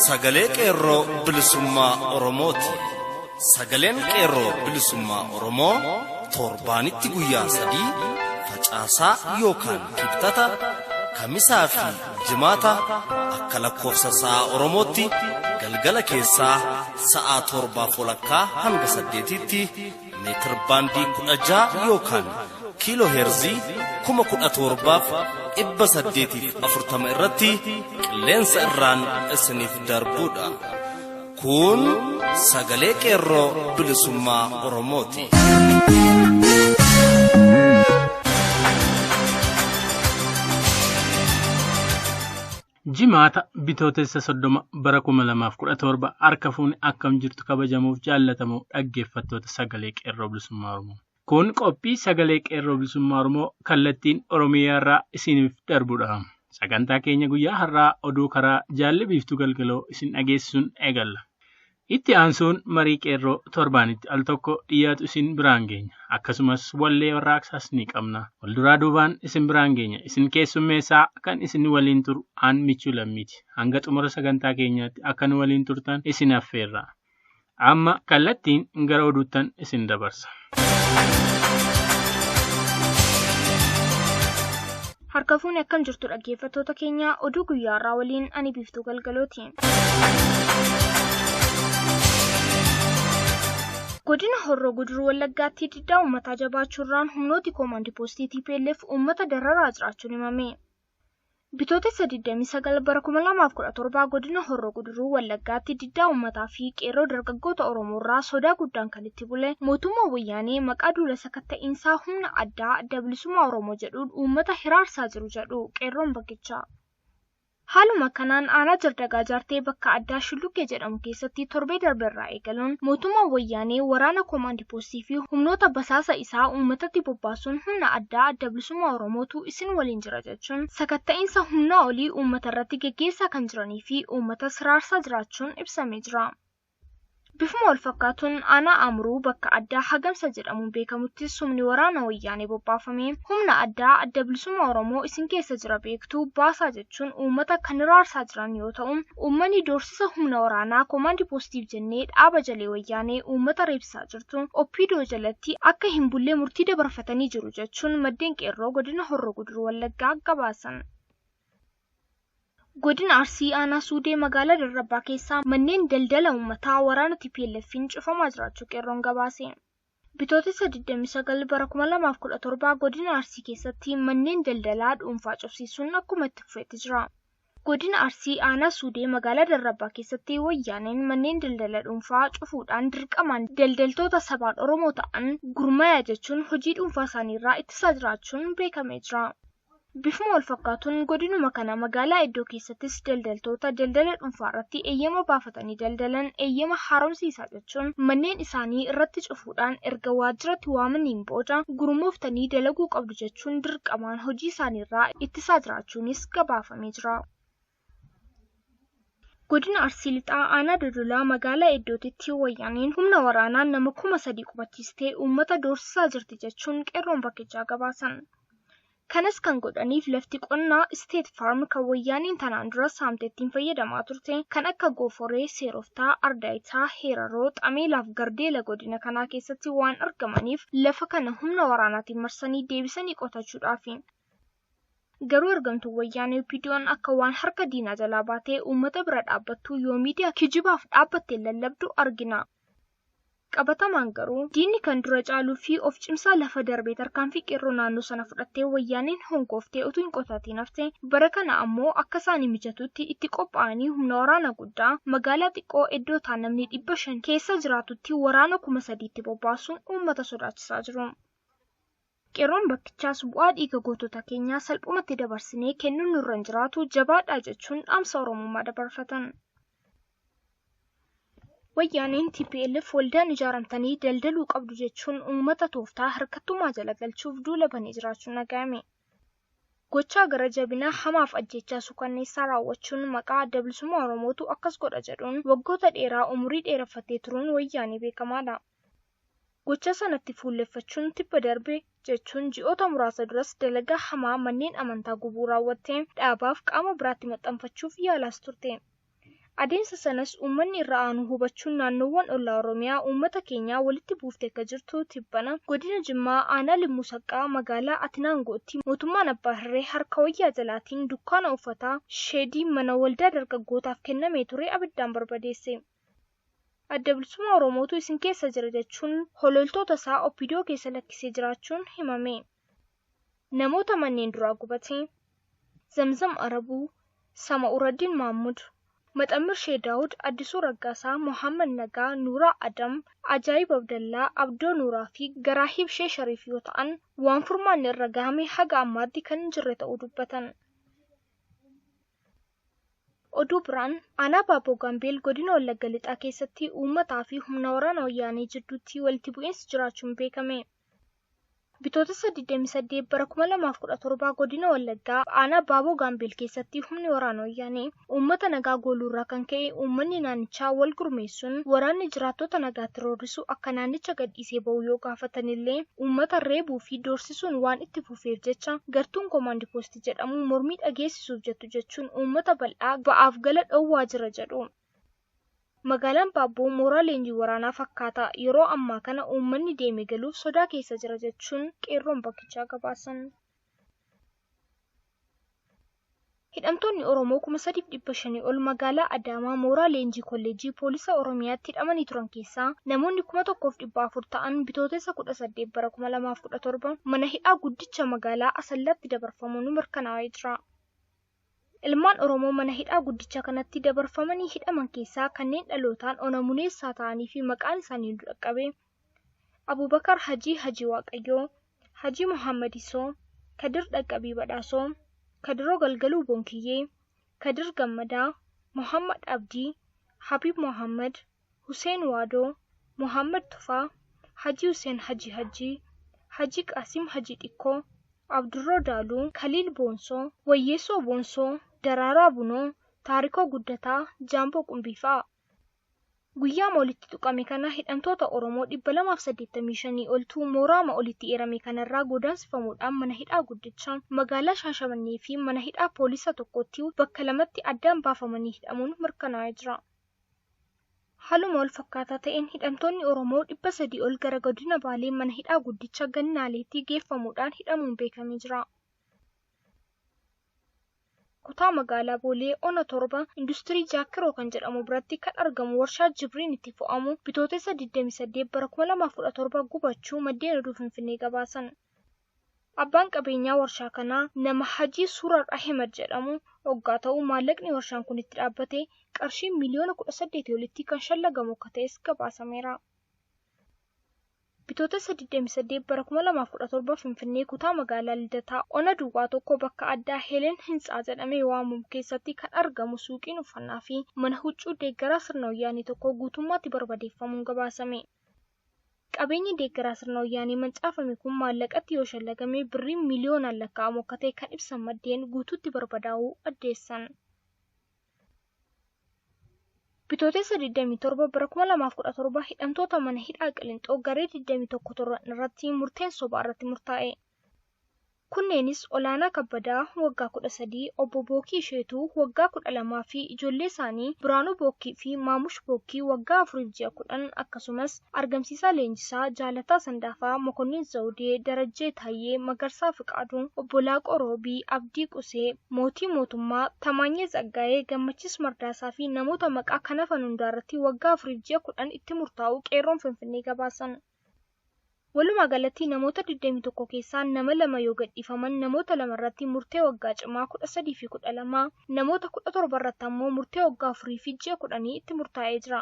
Sagalee Qeerroo Bilisummaa Oromooti. Sagaleen Qeerroo Bilisummaa Oromoo torbaanitti guyyaa 3, facaasaa yookaan kibxata, kamisaa fi jimaata akka lakkoofsa sa'a Oromootti galgala keessaa sa'a 7:30 hanga 8tti meetir baandii 16 yookaan kiiloo heerzii 17,840 irratti qilleensa irraan isiniif darbuudha. Kun sagalee Qeerroo Bilisummaa Oromooti. Jimaata Bitootessa 30 bara 2017 harka fuuni akkam jirtu kabajamuuf jaallatamoo dhaggeeffattoota sagalee Qeerroo Bilisummaa Oromoo. Kun qophii sagalee Qeerroo Bilisummaa Oromoo kallattiin Oromiyaa irraa isiniif darbudha. Sagantaa keenya guyyaa har'aa oduu karaa jaalli biiftuu galgaloo isin dhageessisuun eegalla. Itti aansuun marii qeerroo torbaanitti al tokko dhiyaatu isin biraan geenya. Akkasumas wallee warraaqsaas ni qabna. Walduraa duubaan isin biraan geenya. Isin keessummeessaa kan isin waliin turu aan Michuu Lammiiti. Hanga xumura sagantaa keenyaatti akka nu waliin turtan isin affeerra. Amma kallattiin gara oduuttan isin dabarsa. Harka fuuni akkam jirtu dhaggeeffattoota keenya, oduu guyyaa har'aa waliin ani Biiftuu Galgalooti. Godina Horroo Guduruu Wallaggaatti diddaa uummataa jabaachuurraan humnooti koomaandi poostii TPLF uummata dararaa jiraachuun himame. Bitootessa 29 bara 2017 godina Horroo Guduruu Wallaggaatti diddaa uummataa fi qeerroo dargaggoota Oromoo irraa sodaa guddaan kan itti bule mootummaa wayyaanee maqaa duula sakatta'iinsaa humna addaa Adda Bilisummaa Oromoo jedhuun uummata hiraarsaa jiru jedhu qeerroon bakkichaa. Haaluma kanaan aanaa Jardagaa Jaartee bakka addaa Shulluggee jedhamu keessatti torbee darbe irraa eegaluun mootummaan wayyaanee waraana koomaandi poostii fi humnoota basaasa isaa uummatatti bobbaasuun humna addaa Adda Bilisummaa Oromootu isin waliin jira jechuun sakatta'iinsa humnaa olii uummata irratti geggeessaa kan jiranii fi uummata hiraarsaa jiraachuun ibsamee jira. Bifuma wal fakkaatuun aanaa Amuruu bakka addaa Hagamsa jedhamuun beekamuttis humni waraana wayyaanee bobbaafame humna addaa Adda Bilisummaa Oromoo isin keessa jira beektuu baasaa jechuun uummata kan hiraarsaa jiran yoo ta'u, uummanni doorsisa humna waraanaa koomaandi poostiif jennee dhaaba jalee wayyaanee uummata reebsisaa jirtu Oppiidoo jalatti akka hin bullee murtii dabarfatanii jiru jechuun maddeen qeerroo godina Horroo Guduruu Wallaggaa gabaasan. Godina Arsii aanaa Suudee magaalaa Darrabbaa keessaa manneen daldala uummataa waraana TPLF'n cufamaa jiraachuu qeerroon gabaase. Bitootessa 29 bara 2017 godina Arsii keessatti manneen daldalaa dhuunfaa cufsiisuun akkuma itti fufeetti jira. Godina Arsii aanaa Suudee magaalaa Darrabbaa keessatti wayyaaneen manneen daldala dhuunfaa cufuudhaan dirqamaan daldaltoota sabaan Oromoo ta'an gurmaayaa jechuun hojii dhuunfaa isaaniirraa ittisaa jiraachuun beekamee jira. Bifuma wal fakkaatuun godinuma kana magaalaa iddoo keessattis daldaltoota daldala dhuunfaa irratti eeyyama baafatanii daldalan eeyyama haaromsiisaa jechuun manneen isaanii irratti cufuudhaan erga waajjiratti waamaniin booda gurmooftanii dalaguu qabdu jechuun dirqamaan hojii isaaniirraa ittisaa jiraachuunis gabaafamee jira. Godina Arsii Lixaa aanaa Dodolaa magaalaa Iddootitti wayyaaneen humna waraanaan nama 3,000 qubachiistee uummata doorsisaa jirti jechuun qeerroon bakkichaa gabaasan. Kanas kan godhaniif lafti qonnaa State Farm kan wayyaaneen tanaan dura saamtettiin fayyadamaa turte kan akka Gooforee, Seeroftaa, Ardaayitaa, Heeraroo, Xameelaaf Gardeela godina kanaa keessatti waan argamaniif lafa kana humna waraanaatiin marsanii deebisanii qotachuudhaafi. Garuu ergamtuun wayyaanee OPDO'n akka waan harka diinaa jalaa baatee uummata bira dhaabbattu yoo miidiyaa kijibaaf dhaabbattee lallabdu argina. Qabatamaan garuu diinni kan dura caaluu fi of cimsaa lafa darbee tarkaanfii qeerroo naannoo sana fudhattee wayyaaneen hongooftee utuu hin qotatiin hafte bara kana ammoo akka isaanii mijatutti itti qophaa'anii humna waraana guddaa magaalaa xiqqoo iddoo ta'an namni 500 keessa jiraatutti waraana 3,000tti bobbaasuun uummata sodaachisaa jiru. Qeerroon bakkichaas bu'aa dhiiga gootota keenyaa salphumatti dabarsinee kennuun nurra hin jiraatu jabaadhaa jechuun dhaamsa Oromummaa dabarfatan. Wayyaaneen TPLF waldaan ijaaramtanii daldaluu qabdu jechuun uummata tooftaa harkattummaa jala galchuuf duula banee jiraachuun dhaga'ame. Gochaa gara jabinaa hamaaf ajjechaa suukanneessaa raawwachuun maqaa Adda Bilisummaa Oromootu akkas godha jedhuun waggoota dheeraa umurii dheereffattee turuun wayyaanee beekamaadha. Gocha sanatti fuulleffachuun tibba darbe jechuun ji'oota muraasa duras dalagaa hamaa manneen amantaa gubuu raawwattee dhaabaaf qaama biraatti maxxanfachuuf yaalaas turte. Adeemsa sanas uummanni irra aanu hubachuun naannoowwan ollaa Oromiyaa uummata keenyaa walitti buuftee akka jirtu tibbana godina Jimmaa aanaa Limmuu Saqqaa magaalaa Atinaangootti mootummaan Abbaa Hirree harka wayyaa jalaatiin dukkaana uffataa sheedii mana waldaa dargaggootaaf kennamee ture abiddaan barbadeesse. Adda Bilisummaa Oromootu isin keessa jira jechuun hololtoota isaa OPDO keessa lakkisee jiraachuun himame. Namoota manneen duraa gubate: Zamzam Arabuu, Sama Uraddiin Maammud, Maxammir Shee Daawud, Addisuu Raggaasaa, Mohammad Nagaa, Nuuraa Adam, Ajaayib Abdallaa, Abdoo Nuuraa fi Garaahib Shee Shariif yoo ta'an waan furmaanni irra gahame haga ammaatti kan hin jirre ta'uu dubbatan. Oduu biraan aanaa Baaboo Gaambeel godina Wallagga Lixaa keessatti uummataa fi humna waraana wayyaanee jidduutti walitti bu'iinsi jiraachuun beekame. Bitootessa 28 bara 2017 godina Wallaggaa aanaa Baaboo Gaambeel keessatti humni waraana wayyaanee uummata nagaa gooluurraa kan ka'e uummanni naannichaa wal gurmeessuun waraanni jiraattota nagaatti roorrisu akka naannicha gadhiisee ba'u yoo gaafatanillee uummata reebuu fi doorsisuun waan itti fufeef jecha gartuun koomaandi poostii jedhamu mormii dhageessisuuf jettu jechuun uummata bal'aa ba'aaf gala dhowwaa jira jedhu. Magaalaan Baabboo mooraa leenjii waraanaa fakkaata. Yeroo ammaa kana uummanni deemee galuuf sodaa keessa jira jechuun qeerroon bakkichaa gabaasan. Hidhamtoonni Oromoo 3500 ol magaalaa Adaamaa mooraa leenjii kolleejjii poolisa Oromiyaatti hidhamanii turan keessaa namoonni 1400 ta'an bitootessa 18 bara 2017 mana hidhaa guddicha magaalaa Asallaatti dabarfamuun mirkanaa'ee jira. Ilmaan Oromoo mana hidhaa guddicha kanatti dabarfamanii hidhaman keessaa kanneen dhalootaan ona muneessaa ta'anii fi maqaan isaanii dhaqqabe Abubakar Hajii Hajii Waaqayyoo, Hajii Muhammad Isoo, Kadir Dhaqqabii Badhaasoo, Kadiroo Galgaluu Bonkiyyee, Kadir Gammadaa, Muhammad Abdii, Habib Muhammad, Hussein Waadoo, Muhammad Tufaa, Hajii Hussein Hajii Hajii, Hajii Qaasim Hajii Xiqqoo, Abdurroo Daaluu, Kaliil Boonsoo, Wayyeessoo Boonsoo, Daraaraa Bunoo, Taarikoo Guddataa, Jaamboo Qumbii fa'a. Guyyaama olitti tuqame kana hidhamtoota Oromoo 285 oltu mooraama olitti eerame kanarraa godaansifamuudhaan mana hidhaa guddicha magaalaa Shaashamannee fi mana hidhaa poolisa tokkotti bakka lamatti addaan baafamanii hidhamuun mirkanaa'ee jira. Haaluma wal fakkaataa ta'een hidhamtoonni Oromoo 300 ol gara godina Baalee mana hidhaa guddicha Gannaaleetti geeffamuudhaan hidhamuun beekamee jira. Kutaa magaalaa Boolee Ona 7 Industirii Jaakkiroo kan jedhamu biratti kan argamu warshaa Jibriin itti fo'amu bitootessa 28 bara 2017 gubachuu maddeen oduu Finfinnee gabaasan. Abbaan qabeenyaa warshaa kanaa nama Hajii Suurar Ahmed jedhamu hoggaa ta'u maallaqni warshaan kun itti dhaabbate qarshii miliyoona 18 olitti kan shallagamu akka ta'es gabaasameera. Bitootessa 28 bara 2017 Finfinnee kutaa magaalaa Lidataa Ona Duwwaa tokko bakka addaa Heelen Hintsaa jedhamee waamamu keessatti kan argamu suuqiin uffannaa fi mana huccuu deeggaraa sirna wayyaanee tokko guutummaatti barbadeeffamuun gabaasame. Qabeenyi deeggaraa sirna wayyaanee mancaafame kun maallaqatti yoo shallagame birriin miliyoonaan lakkaa'amu akka ta'e kan ibsan maddeen guutuutti barbadaa'uu addeessan. Bitootessa 27 bara 2017 hidhamtoota mana hidhaa Qilinxoo garee 21 turan irratti murteen sobaa irratti murtaa'e. Kunneenis Olaanaa Kabbadaa waggaa 13, Obbo Bookii Isheetuu waggaa 12 fi ijoollee isaanii Biraanuu Bookkii fi Maamush Bookkii waggaa 4 ji'a 10 akkasumas Argamsiisaa Leenjisaa, Jaalataa Sandaafaa, Mokonnin Zawudee, Darajjee Taayyee, Magarsaa Fiqaaduu, Obbo Laaqoo Roobii, Abdii Qusee, Mootii Mootummaa, Tamaanyee Tsaggaayee, Gammachiis Mardaasaa fi namoota maqaa kan hafan hundaa irratti waggaa 4 ji'a 10 itti murtaa'u qeerroon Finfinnee gabaasan. Walumaa galatti namoota 21 keessaa nama lama yoo gadhiifaman namoota lama irratti murtee waggaa cimaa 13 fi 12, namoota 17 irratti ammoo murtee waggaa 4 fi ji'a 10 itti murtaa'ee jira.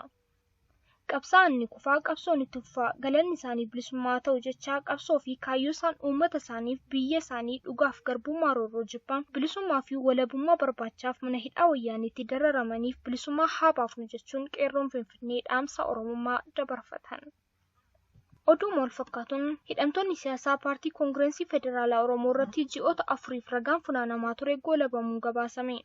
Qabsaa'aan ni kufaa, qabsoon itti fufaa, galanni isaanii bilisummaa ta'u jechaa qabsoo fi kaayyoo isaan uummata isaaniif biyya isaanii dhugaaf garbummaa roorroo jibbaa bilisummaa fi walabummaa barbaachaaf mana hidhaa wayyaaniitti dararamaniif bilisummaa haa baafnu jechuun qeerroon Finfinnee dhaamsa Oromummaa dabarfatan. Oduuma wal fakkaatuun hidhamtoonni siyaasaa paartii Koongirensii Federaalaa Oromoo irratti ji'oota 4 ragaan funaanamaa ture goolabamuun gabaasame.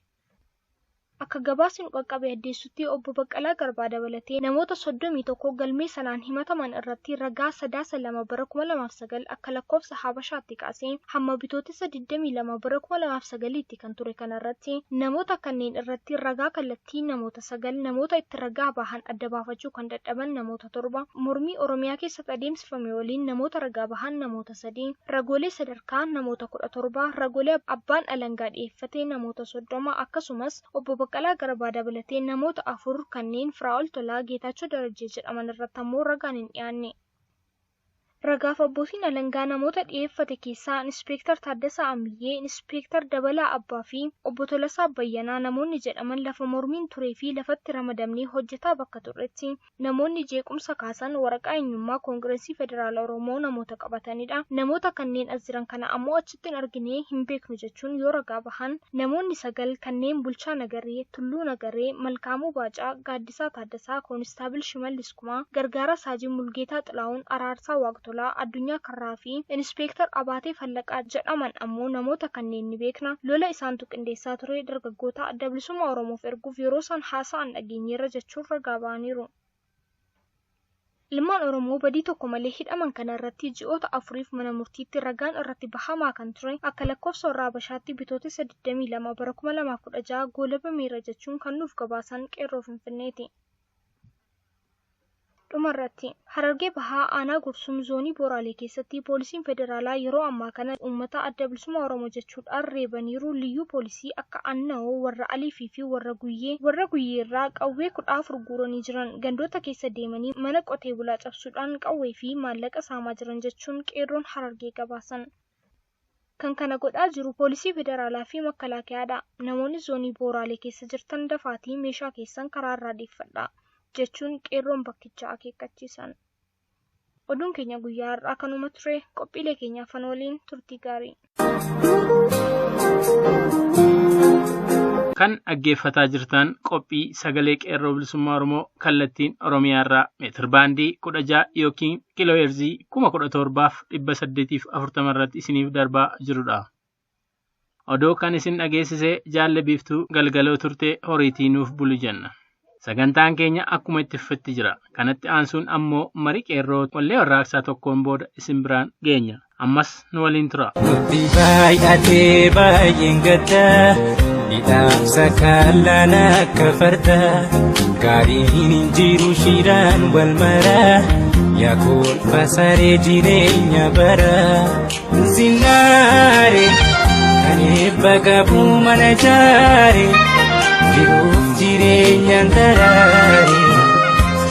Akka gabaasni nu qaqqabe addeessutti obbo Baqqalaa Garbaa dabalatee namoota 31 galmee sanaan himataman irratti ragaa Sadaasa 2 bara 2009 akka lakkoofsa Habashaatti kaasee hamma Bitootessa 22 bara 2009tti kan ture kanarratti namoota kanneen irratti ragaa kallattii namoota 9 namoota itti ragaa bahan adda baafachuu kan dadhaban namoota 7 mormii Oromiyaa keessatti adeemsifame waliin namoota ragaa bahan namoota 3 ragoolee sadarkaa namoota 17 ragoolee abbaan alangaa dhiyeeffate namoota 30 akkasumas obbo Baqqalaa Garbaa dabalatee namoota 4 kanneen Firaa'ol Tolaa Geetaachoo Darajjee jedhaman irratti ammoo ragaan hin dhiyaanne. Ragaaf abbootiin alangaa namoota dhiyeeffate keessaa Inspeektar Taaddasaa Ammiyyee, Inspeektar Dabalaa Abbaa fi obbo Tolasaa Bayyanaa namoonni jedhaman lafa mormiin turee fi lafatti ramadamnee hojjetaa bakka turretti namoonni jeequmsa kaasan waraqaa eenyummaa Koongireesii Federaala Oromoo namoota qabatanidha. Namoota kanneen as jiran kana ammoo achitti hin argine hin beeknu jechuun yoo ragaa bahan namoonni 9 kanneen Bulchaa Nagaree, Tulluu Nagaree, Malkaamuu Baacaa, Gaaddisaa Taaddasaa, Koonistaabil Shimallis Kumaa, Gargaaraa Saajin Mulgeetaa Xilaa'uun, Araarsaa Waaqtolaa, Addunyaa Karraa fi Inspeektar Abaatee Fallaqaa jedhaman ammoo namoota kanneen ni beekna. Lola isaantu qindeessaa ture dargaggoota adda bilisummaa Oromoof erguuf yeroo isaan haasa'an dhageenyeerra jechuun ragaa ba'aniiru. Ilmaan Oromoo badii tokko malee hidhaman kana irratti ji'oota 4 mana murtiitti ragaan irratti bahamaa kan ture akka lakkoofsa warra Habashaatti Bitootessa 22 bara 2016 goolabameera jechuun kan nuuf gabaasan Qeerroo Finfinneeti. Dhumarratti Harargee Bahaa Aanaa Gursum zoonii Booraalee keessatti poolisiin federaalaa yeroo ammaa kana uummata adda bilisummaa Oromoo jechuudhaan reebaniiru. Liyyuu poolisii akka Annawoo warra Aliifii fi warra Guyyee irraa qawwee 14 guuranii jiran gandoota keessa deemanii mana qotee bulaa cabsuudhaan qawwee fi maallaqa saamaa jiran jechuun qeerroon Harargee gabaasan. Kan kana godhaa jiru poolisii federaalaa fi makkalaakayaadha. Namoonni zoonii Booraalee keessa jirtan dafaatii meeshaa keessan karaarraa deeffadhaa jechuun qeerroon bakkichaa akeekkachiisan. Oduun keenya guyyaa har'aa kanuma ture. Qophiilee keenya afaan waliin turtii gaarii. Kan dhaggeeffataa jirtan qophii sagalee qeerroo bilisummaa Oromoo kallattiin Oromiyaa irraa meetir baandii 16 yookiin kiiloo heerzii 17,840 irratti isiniif darbaa jirudha. Oduu kan isin dhageessise jaalle biiftuu galgaloo turte horiitii nuuf bulu jenna. Sagantaan keenya akkuma itti fufetti jira. Kanatti aansuun ammoo marii qeerroo wallee warraaqsaa tokkoon booda isin biraan geenya. Ammas nu waliin tura. Nuti baay'atee baay'een gaddaa, hidhaamsa kaallaan akka fardaa, gaariin hin jiru shiraan wal maraa, yaa kolfa saree jireenya baraa. Zinnaare kan eebba qabu mana jaare, jiruuf jireenyaan taraare,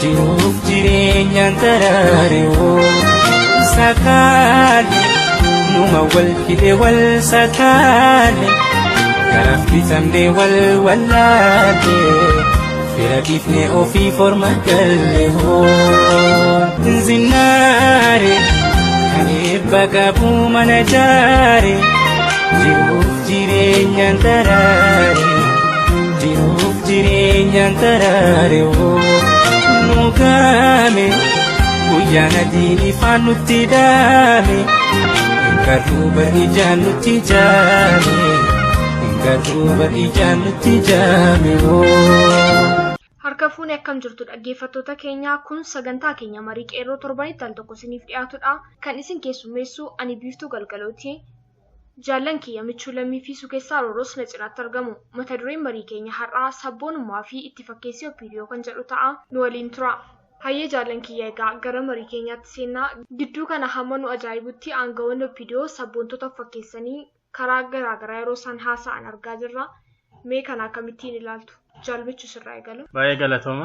jiruuf jireenyaan taraare oo sakaale numa wal hidhe wal sakaale garaaf bitamne wal wallaale fira dhiifne ofii forma galle hoo zinnaare kan eebba qabu mana jaare, jiruuf jireenyaan taraare, jiruuf jireenyaan taraare oo nu kaame guyyaan adiin ifaan nutti daame, hin garuu bar ijaan nutti jaame, hin garuu bar ijaan nutti jaame oo. Harka fuunee akkam jirtu dhaggeeffattoota keenyaa, kun sagantaa keenya marii qeerroo torbanitti al tokko isiniif dhiyaatudha. Kan isin keessummeessu ani Biiftuu Galgalooti. Jaallan kiyya Michuu Lammii fi Sukeessaa Rooroos na cinaatti argamu. Mata dureen marii keenya har'aa sabboonummaa fi itti fakkeessii OPDO kan jedhu ta'a. Nu waliin tura. Hayyee jaallan kiyya, egaa gara marii keenyaatti seennaa. Gidduu kana hamma nu ajaa'ibutti aangawoonni OPDO sabboontota fakkeessanii karaa garaagaraa yeroo isaan haasa'an argaa jirra. Mee kana akkamittiin ilaaltu? Jaalmichu sirraa eegalu. Baay'ee galatooma.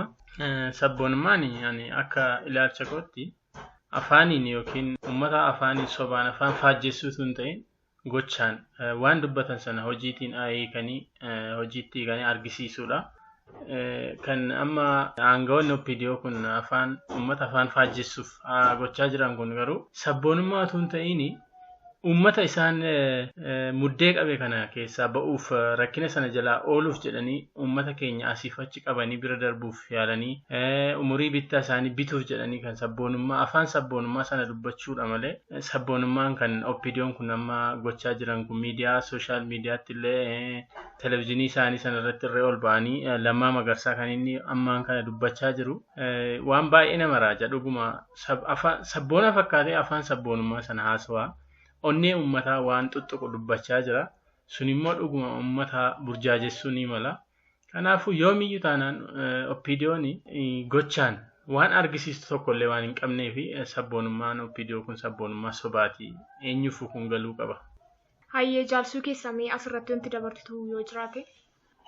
Sabboonummaan ani akka ilaalcha kootti afaaniin yookiin uummata afaaniin sobaan afaan faajjessuutu hin ta'in gochaan waan dubbatan sana hojiitiin hiikanii hojiitti hiikanii argisiisuudha. Kan amma aangawoonni OPDO kun afaan uummata afaan faajjessuuf gochaa jiran kun garuu sabboonummaa otoo hin ta'in Uummata isaan muddee qabe kana keessaa ba'uuf rakkina sana jalaa ooluuf jedhanii uummata keenya asiif achi qabanii bira darbuuf yaalanii umurii bittaa isaanii bituuf jedhanii kan sabboonummaa afaan sabboonummaa sana dubbachuudha malee sabboonummaan kan OPDO'n kun amma gochaa jiran kun miidiyaa sooshaal miidiyaatti illee televezyiinii isaanii sana irratti illee ol ba'anii Lammaa Magarsaa kan inni ammaan kana dubbachaa jiru waan baay'ee nama raaja dhuguma sabboona fakkaatee afaan sabboonummaa sana haasawaa. Onnee uummataa waan tuttuqu dubbachaa jira. Sun immoo dhuguma uummata burjaajessuu ni mala. Kanaafuu yoomiyyuu taanaan OPDO'n gochaan waan argisiistu tokkollee waan hin qabnee fi sabboonummaan OPDO kun sabboonummaa sobaati. Eenyuufuu kun galuu qaba. Hayyee jaalsuu keessaa mee asirratti wanti dabartu yoo jiraate?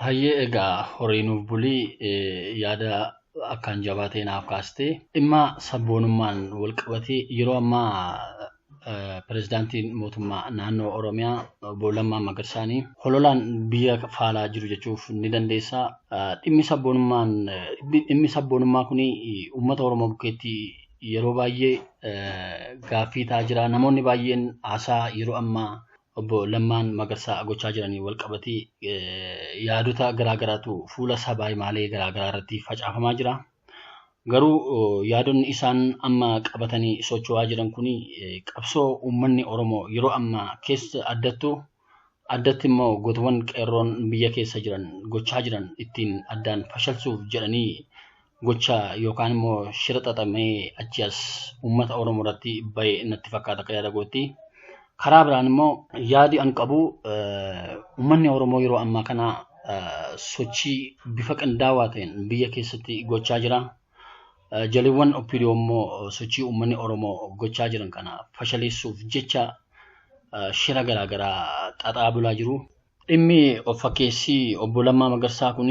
Hayyee egaa horii nuuf bulii yaada akkaan jabaa ta'e naaf kaastee dhimma sabboonummaan wal qabatee yeroo ammaa pirezidaantiin mootummaa naannoo Oromiyaa obbo Lammaa Magarsaanii hololaan biyya faalaa jiru jechuuf ni dandeessa. Dhimmi sabboonummaa kun uummata Oromoo bukkeetti yeroo baay'ee gaaffii ta'aa jira. Namoonni baay'een haasaa yeroo ammaa obbo Lammaan Magarsaa gochaa jiranii wal qabatee yaadota garaagaraatu fuula sabaa himaalee garaagaraa irratti facaafamaa jira. Garuu yaadonni isaan amma qabatanii socho'aa jiran kun qabsoo uummanni Oromoo yeroo ammaa keessa addatti immoo gootawwan qeerroon biyya keessa jiran gochaa jiran ittiin addaan fashalsuuf jedhanii gocha yookaan immoo shira xaxamee achi as uummata Oromoo irratti bahe natti fakkaata akka yaada kootti. Karaa biraan immoo yaadi an qabu uummanni Oromoo yeroo ammaa kana sochii bifa qindaawaa ta'een biyya keessatti gochaa jira. Jaliiwwan OPDO immoo sochii uummanni Oromoo gochaa jiran kana fashaleessuuf jecha shira garaagaraa xaxaa bulaa jiru. Dhimmi of fakkeessii obbo Lammaa Magarsaa kun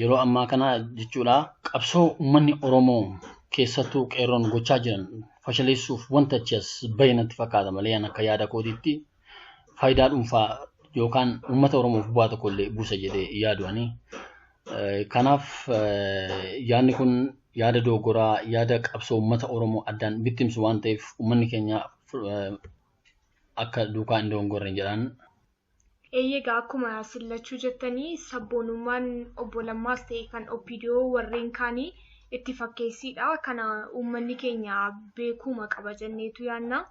yeroo ammaa kana jechuudha qabsoo uummanni Oromoo keessattuu qeerroon gochaa jiran fashaleessuuf wanta achi as bahe natti fakkaata malee akka yaada kootiitti faayidaa dhuunfaa yookaan uummata Oromoof bu'aa tokkollee buusa jedhee yaadu ani. Kanaaf yaadni kun yaada dogoggoraa yaada qabsoo uummata Oromoo addaan bittimsu waan ta'eef uummanni keenya akka duukaa hin dogongorre jedhaan. Egaa akkuma sillachuu jettanii sabboonummaan obbo Lammaas ta'e kan OPDO warreen kaanii itti fakkeessiidha. Kana uummanni keenya beekuma qaba jenneetu yaadna.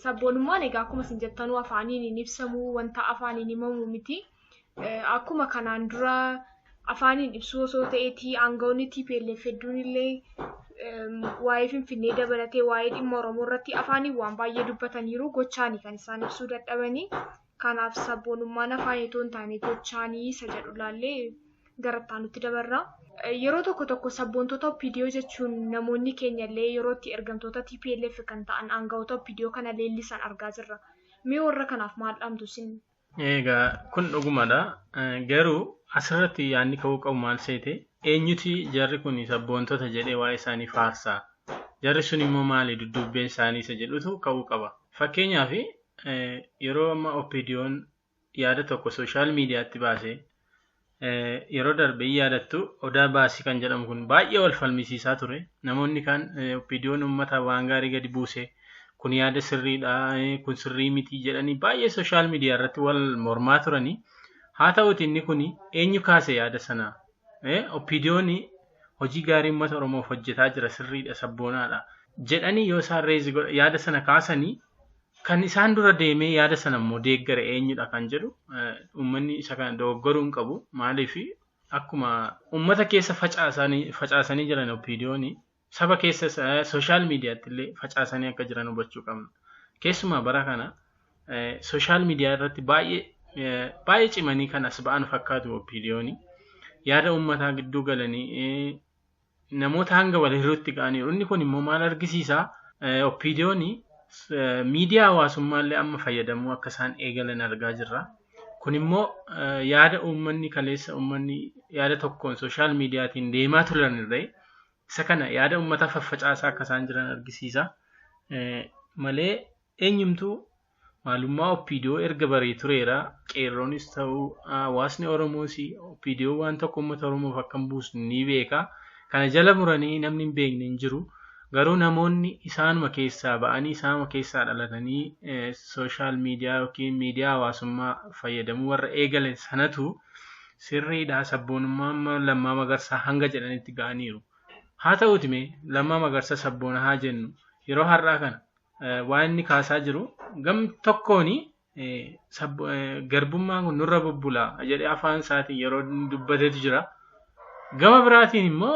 Sabboonummaan egaa akkuma isin jettanuu afaaniin hin ibsamu wanta afaaniin himamu miti. Akkuma kanaan dura afaaniin ibsuu osoo ta'eetii aangawoonni TPLF hedduun illee waa'ee Finfinnee dabalatee waa'ee dhimma Oromoo irratti afaaniin waan baay'ee dubbataniiru gochaanii kan isaan ibsuu dadhabanii. Kanaaf sabboonummaan afaanii otoo hin taane gochaanii isa jedhu ilaallee gara itti aanutti dabarra. Yeroo tokko tokko sabboontota OPDO jechuun namoonni keenya illee yeroo itti ergamtoota TPLF kan ta'an aangawoota OPDO kana leellisan argaa jirra. Mee warra kanaaf maal dhaamtu isin? Egaa kun dhugumadha. Garuu asirratti yaadni ka'uu qabu maal seete eenyuti jarri kun sabboontota jedhee waa'ee isaanii faarsaa? Jarri sun immoo maali duddubbeen isaanii isa jedhutu ka'uu qaba. Fakkeenyaaf yeroo amma OPDO'n yaada tokko sooshaal miidiyaatti baasee yeroo darbe yaadattu odaa baasii kan jedhamu kun baay'ee wal falmisiisaa ture. Namoonni kaan OPDO'n uummata waan gaarii gadi buuse kun yaada sirriidha kun sirrii miti jedhanii baay'ee sooshaal miidiyaa irratti wal mormaa turanii. Haa ta'uuti inni kun eenyu kaase yaada sana? OPDO'n hojii gaarii uummata Oromoof hojjetaa jira sirriidha sabboonaadha jedhanii yoo isaan reezi yaada sana kaasanii kan isaan dura deemee yaada sana immoo deeggare eenyudha kan jedhu uummanni isa kana dogoggoruu hin qabu. Maaliif akkuma uummata keessa facaasanii jiran OPDO'n saba keessa sooshaal miidiyaatti illee facaasanii akka jiran hubachuu qabna. Keessumaa bara kana sooshaal miidiyaa irratti baay'ee cimanii kan as ba'an fakkaatu OPDO'n yaada uummataa gidduu galanii namoota hanga wal hiruutti ga'aniiru. Inni kun immoo maal argisiisaa? OPDO'n miidiyaa hawaasummaa illee amma fayyadamuu akka isaan eegalan argaa jirra. Kun immoo yaada uummanni kaleessa uummanni yaada tokkoon sooshaal miidiyaatiin deemaa turan irree isa kana yaada uummataa faffacaasaa akka isaan jiran argisiisa. Malee eenyumtuu maalummaa OPDO erga baree tureera. Qeerroonis ta'uu hawaasni Oromoos OPDO waan tokko uummata Oromoof akka hin buusne ni beeka. Kana jala muranii namni hin beekne hin jiru. Garuu namoonni isaanuma keessaa ba'anii isaanuma keessaa dhalatanii sooshaal miidiyaa yookiin miidiyaa hawaasummaa fayyadamuu warra eegale sanatu sirriidha sabboonummaa Lammaa Magarsaa hanga jedhanitti ga'aniiru. Haa ta'uuti mee Lammaa Magarsaa sabboona haa jennu yeroo har'aa kana waan inni kaasaa jiru gam tokkoon garbummaan kun nurra bubbula jedhee afaan isaatiin yeroo dubbatetu jira. Gama biraatiin immoo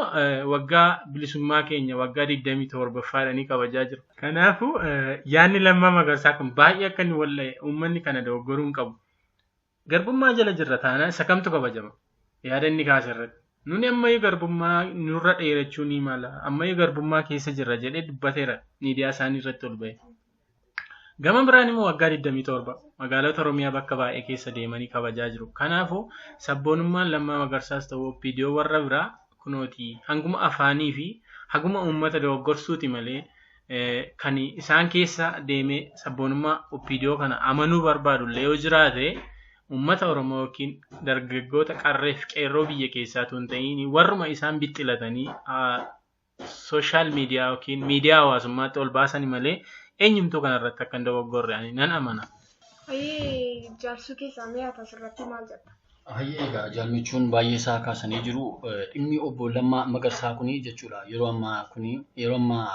waggaa bilisummaa keenya waggaa 27ffaadhanii kabajaa jiru. Kanaafuu yaadni Lammaa Magarsaa kun baay'ee akka inni walla'e uummanni kana dogoggoruu hin qabu. Garbummaa jala jirra taanaan isa kamtu kabajama? Yaada inni kaase irratti. Nuni ammayyuu garbummaa nurra dheerachuu ni mala. Ammayyuu garbummaa keessa jirra jedhee dubbateera miidiyaa isaanii irratti ol ba'e. Gama biraan immoo waggaa 27 magaalota Oromiyaa bakka baay'ee keessa deemanii kabajaa jiru. Kanaafuu sabboonummaan Lammaa Magarsaas ta'u OPDO warra biraa kunooti hanguma afaanii fi hanguma uummata dogoggorsuuti malee kan isaan keessa deemee sabboonummaa OPDO kana amanuu barbaadu illee yoo jiraate uummata Oromoo yookiin dargaggoota qarree fi qeerroo biyya keessaa tun ta'in warruma isaan bixxilatanii sooshaal miidiyaa yookiin miidiyaa hawaasummaatti ol baasani malee eenyumtuu kanarratti akka hin dogoggorre ani nan amana. Hayyee jaarsuu keessaa mee ati asirratti maal jetta? Hayyee egaa jaalmichuun baay'ee isaa kaasanii jiru. Dhimmi obbo Lammaa Magarsaa kuni jechuudha. Yeroo ammaa kuni yeroo ammaa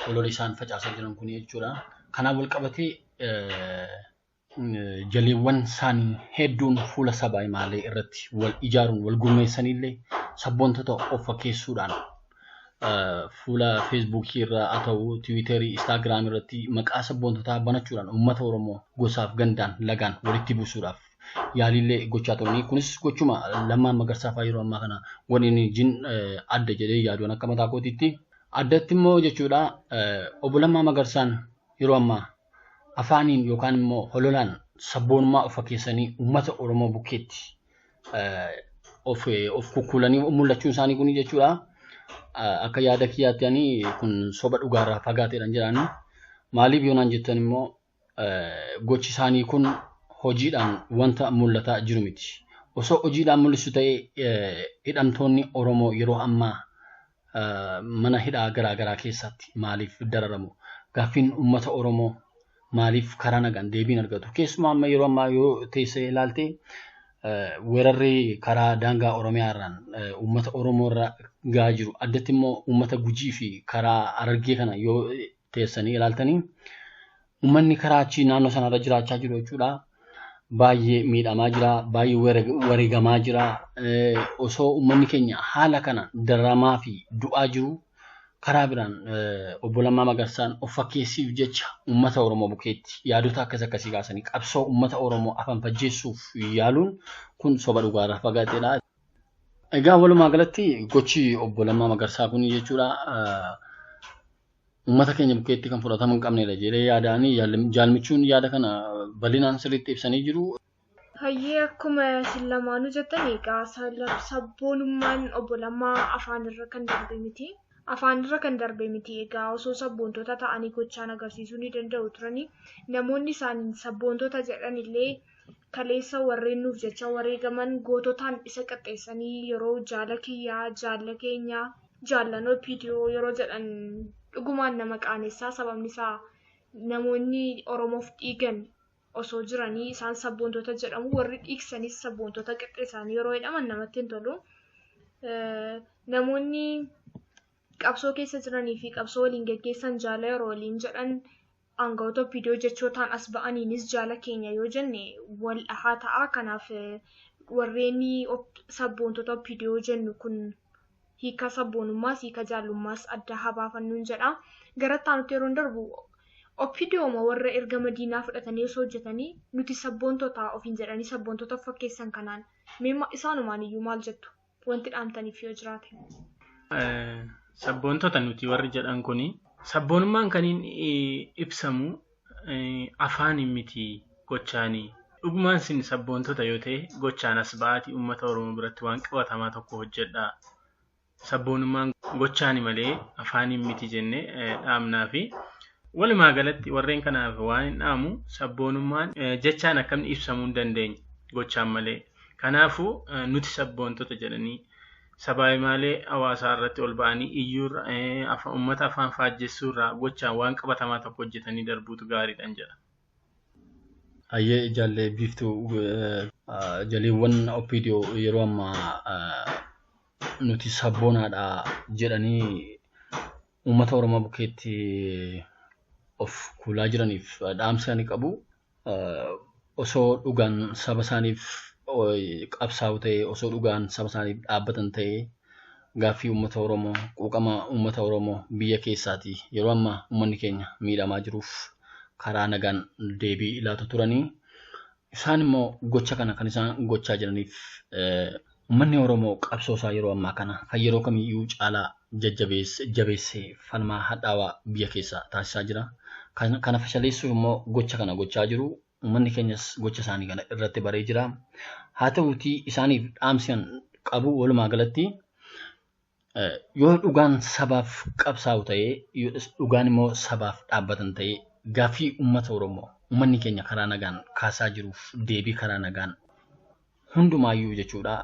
olola isaan facaasaa jiran kuni jechuudha. Kanaan wal qabatee jaleewwan isaanii hedduun fuula sabaa himaalee irratti wal ijaaruun wal gurmeessanillee sabboontota of fakkeessuudhaan fuula feesbuukii irraa haa ta'u tiwiiterii instaagiraam irratti maqaa sabboontotaa banachuudhaan uummata Oromoo gosaaf gandaan lagaan walitti buusuudhaaf yaaliillee gochaa turanii kunis gochuma Lammaa Magarsaa fa'aa yeroo ammaa kana waliin jin adda jedhee yaaduun akka mataa kootiitti. Addatti immoo jechuudha obbo Lammaa Magarsaan yeroo ammaa afaaniin yookaan immoo hololaan sabboonummaa of fakkeessanii uummata Oromoo bukkeetti of kukkuulanii mul'achuun isaanii kun jechuudha. Akka yaada kiyyaatti ani kun soba dhugaarraa fagaateedhaan jedhani. Maaliif yoo naan jettan immoo gochi isaanii kun hojiidhaan wanta mul'ataa jiru miti. Osoo hojiidhaan mul'isu ta'ee hidhamtoonni Oromoo yeroo ammaa mana hidhaa garaagaraa keessatti maaliif dararamu? Gaaffiin uummata Oromoo maaliif karaa nagaan deebiin argatu? Keessumaa amma yeroo ammaa yoo teessee ilaalte weerarri karaa daangaa Oromiyaa irraan uummata Oromoo irra gahaa jiru. Addatti immoo uummata Gujii fi karaa Harargee kana yoo teessanii ilaaltanii uummanni karaa achii naannoo sanarra jiraachaa jiru jechuudha. Baay'ee miidhamaa jira, baay'ee wareegamaa jira. Osoo uummanni keenya haala kana dararamaa fi du'aa jiru karaa biraan obbo Lammaa Magarsaan of fakkeessiif jecha uummata Oromoo bukeetti yaadota akkas akkasii kaasanii qabsoo uummata Oromoo afaan fajjeessuuf yaaluun kun soba dhugaarraa fagaateedha. Egaa walumaa galatti gochi obbo Lammaa Magarsaa kun jechuudha uummata keenya bukeetti kan fudhatama hin qabnedha jedhee yaadaanii jaalmichuun yaada kana bal'inaan sirriitti ibsanii jiru. Hayyee akkuma isin lamaanuu jettan egaa sabboonummaan obbo Lammaa afaanirra kan darbe miti. Afaanirra kan darbe miti egaa osoo sabboontota ta'anii gochaan agarsiisuu ni danda'u turanii namoonni isaan sabboontota jedhan illee kaleessa warreen nuuf jecha wareegaman goototaan isa qaxxeessanii yeroo jaala kiyyaa jaala keenyaa jaallan OPDO yeroo jedhan dhugumaan nama qaanessaa sababni isaa namoonni Oromoof dhiigan osoo jiranii isaan sabboontota jedhamu warri dhiigsanis sabboontota qixxeessanii yeroo jedhaman namatti hin tolu. Namoonni qabsoo keessa jiranii fi qabsoo waliin geggeessan jaala yeroo waliin jedhan aangawoota OPDO jechootaan as ba'aniinis jaala keenya yoo jenne wal dhahaa ta'a. Kanaaf warreen sabboontota OPDO jennu kun hiika sabboonummaas hiika jaallummaas adda haa baafannuun jedha. Gara itti aanutti yeroo darbu OPDOma warra ergama diinaa fudhatanii osoo hojjetanii nuti sabboontota ofiin jedhanii sabboontota of fakkeessan kanaan mee isaanumaan iyyuu maal jettu wanti dhaamtaniif yoo jiraate. Sabboontota nuti warri jedhan kuni sabboonummaan kan inni ibsamu afaaniin miti gochaanii. Dhugumaan isin sabboontota yoo ta'e gochaan as ba'aatii uummata Oromoo biratti waan qabatamaa tokko hojjedhaa. Sabboonummaan gochaani malee afaaniin miti jennee dhaamnaa fi walumaa galatti warreen kanaaf waan hin dhaamu sabboonummaan jechaan akkamni ibsamuu hin dandeenye gochaan malee. Kanaafuu nuti sabboontota jedhanii Sabaabii hawaasaa irratti ol ba'anii iyyuurra uummata afaan faajjessuurraa gochaan waan qabatamaa tokko hojjetanii darbuutu gaariidhaan jedha. Hayyee jaallee biiftuu jaleewwan OPDO yeroo ammaa nuti sabboonaadha jedhanii uummata Oromoo bukkeetti of kuulaa jiraniif dhaamsa ni qabu. Osoo dhugaan saba isaaniif qabsaa'u ta'e osoo dhugaan saba isaaniif dhaabbatan ta'e gaaffii uummata Oromoo quuqama uummata Oromoo biyya keessaati yeroo ammaa uummanni keenya miidhamaa jiruuf karaa nagaan deebii laatu turanii isaan immoo gocha kana kan isaan gochaa jiraniif uummanni Oromoo qabsoo isaa yeroo ammaa kana kan yeroo kamiyyuu caalaa jajjabeessee falmaa hadhaawaa biyya keessaa taasisaa jira. Kana fashaleessuuf immoo gocha kana gochaa jiru. Uummanni keenyas gocha isaanii kana irratti baree jira. Haa ta'uutii isaaniif dhaamsi qabu walumaa galatti yoo dhugaan sabaaf qabsaa'u ta'ee dhugaan immoo sabaaf dhaabbatan ta'ee gaaffii uummata Oromoo uummanni keenya karaa nagaan kaasaa jiruuf deebii karaa nagaan hundumaayyuu jechuudha.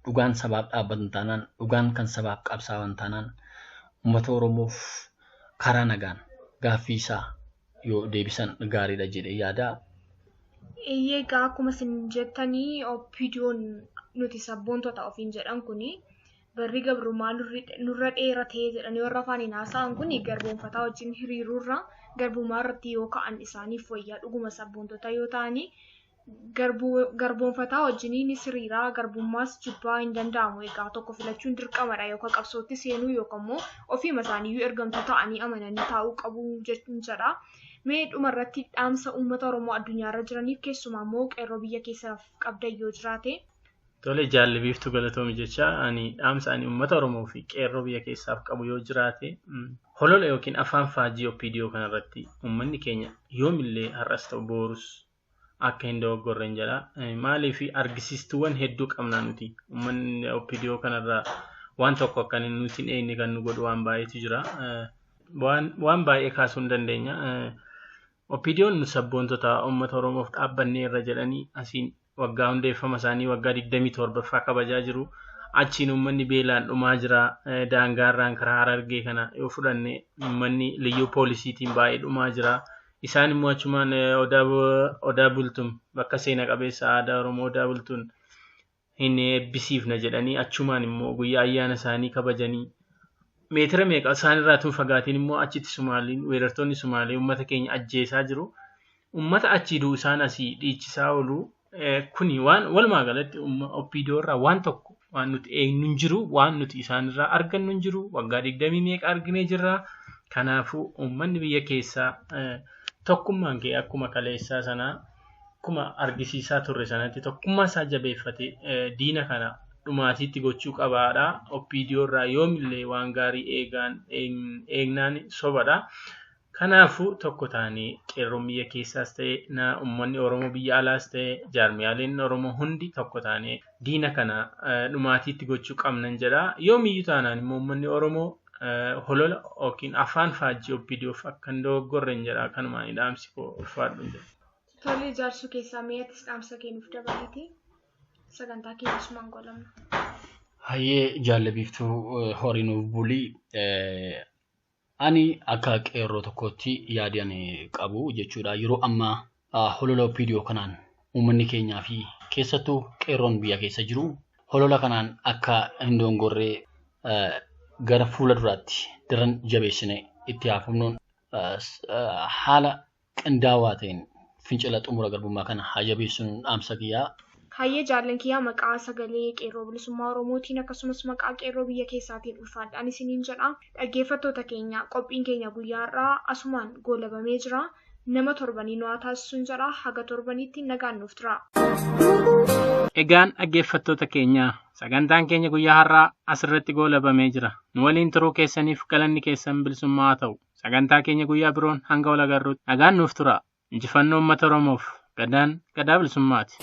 Dhugaan sabaaf dhaabbatan taanaan dhugaan kan sabaaf qabsaa'an taanaan uummata Oromoof karaa nagaan gaaffii isaa yoo deebisan gaariidha jedhee yaada. Eeyyee egaa akkuma isin jettanii OPDO'n nuti sabboontota ofiin jedhan kuni barri gabrummaa nurra dheeratee jedhanii warra afaaniin haasa'an kuni garboonfataa wajjin hiriiruurra garbummaa irratti yoo ka'an isaaniif wayyaa dhuguma sabboontota yoo ta'anii garboonfataa wajjiniinis hiriiraa garbummaas jibbaa hin danda'amu egaa tokko filachuun dirqamadha yookaan qabsootti seenuu yookaan immoo ofiima isaaniiyyuu ergamtuu ta'anii amananii taa'uu qabu jedha. Mee dhumarratti dhaamsa uummata Oromoo addunyaarra jiraniif keessumaa immoo qeerroo biyya keessaaf qabdan yoo jiraate. Tole jaalli biiftuu galatoomi jecha ani dhaamsa ani uummata Oromoo fi qeerroo biyya keessaaf qabu yoo jiraate holola yookiin afaan faajii OPDO kanarratti uummanni keenya yoomillee har'as ta'u boorus akka hin dogoggorren jedha. Maaliif argisiistuuwwan hedduu qabna nuti uummanni OPDO kanarraa waan tokko akka nuti hin eegne kan nu godhu waan baay'eetu jira. Waan baay'ee kaasuu hin dandeenya. OPDO'n nu sabboontota uummata Oromoof dhaabbannee irra jedhanii asiin waggaa hundeeffama isaanii waggaa 27ffaa kabajaa jiru. Achiin uummanni beelaan dhumaa jira. Daangaarraan karaa Harargee kana yoo fudhanne uummanni liyyuu poolisiitiin baay'ee dhumaa jira. Isaan immoo achumaan odaa bultuun bakka seena qabeessa aadaa Oromoo odaa bultuun hin eebbisiifna jedhanii achumaan immoo guyyaa ayyaana isaanii kabajanii meetira meeqa isaan irraa tun fagaatiin immoo achitti Somaaliin weerartoonni Somaalee uummata keenya ajjeesaa jiru. Uummata achii du'u isaan asii dhiichisaa oolu. Kuni waan walumaa galatti OPDO irraa waan tokko waan nuti eegnu hin jiru waan nuti isaan irraa argannu hin jiru waggaa digdamii meeqa arginee jirra. Kanaafuu uummanni biyya keessaa tokkummaan kee akkuma kaleessaa sanaa akkuma argisiisaa turre sanatti tokkummaa isaa jabeeffatee diina kana dhumaatiitti gochuu qabaadha. OPDO irraa yoomillee waan gaarii eegnaan sobadha. Kanaafuu tokko taanee qeerroon biyya keessaas ta'e uummanni Oromoo biyya alaas ta'e jaarmiyaaleen Oromoo hundi tokko taanee diina kana dhumaatiitti gochuu qabnan jedha. Yoomiyyuu taanaan immoo uummanni Oromoo holola yookiin afaan faajjii OPDOf akka hin dogoggorren jedha. Kanumaan dhaamsi koo ulfaadhu jedha. Tole jaarsuu keessaa mee atis dhaamsa kennuuf dabaleeti sagantaa keenya asumaan goolabna. Hayyee jaalle biiftuu horii nuuf bulii. Ani akka qeerroo tokkootti yaadi ani qabu jechuudha. Yeroo ammaa holola OPDO kanaan uummanni keenyaa fi keessattuu qeerroon biyya keessa jiru holola kanaan akka hin dogongorree gara fuula duraatti daran jabeessine itti haafamnuun haala qindaawaa ta'een fincila xumura garbummaa kana haa jabeessinu dhaamsa kiyyaa. Hayyee jaallan kiyyaa maqaa sagalee qeerroo bilisummaa Oromootiin akkasumas maqaa qeerroo biyya keessaatiin ulfaadhaan isiniin jedha. Dhaggeeffattoota keenya qophiin keenya guyyaa har'aa asumaan goolabamee jira. Nama torbanii nu haa taasisuun jedha. Haga torbaniitti nagaan nuuf tura. Egaan dhaggeeffattoota keenya sagantaan keenya guyyaa har'aa asirratti goolabamee jira. Nu waliin turuu keessaniif galanni keessan bilisummaa haa ta'u. Sagantaa keenya guyyaa biroon hanga wal agarruutti nagaan nuuf tura. Injifannoo uummata Oromoof gadaan gadaa bilisummaati.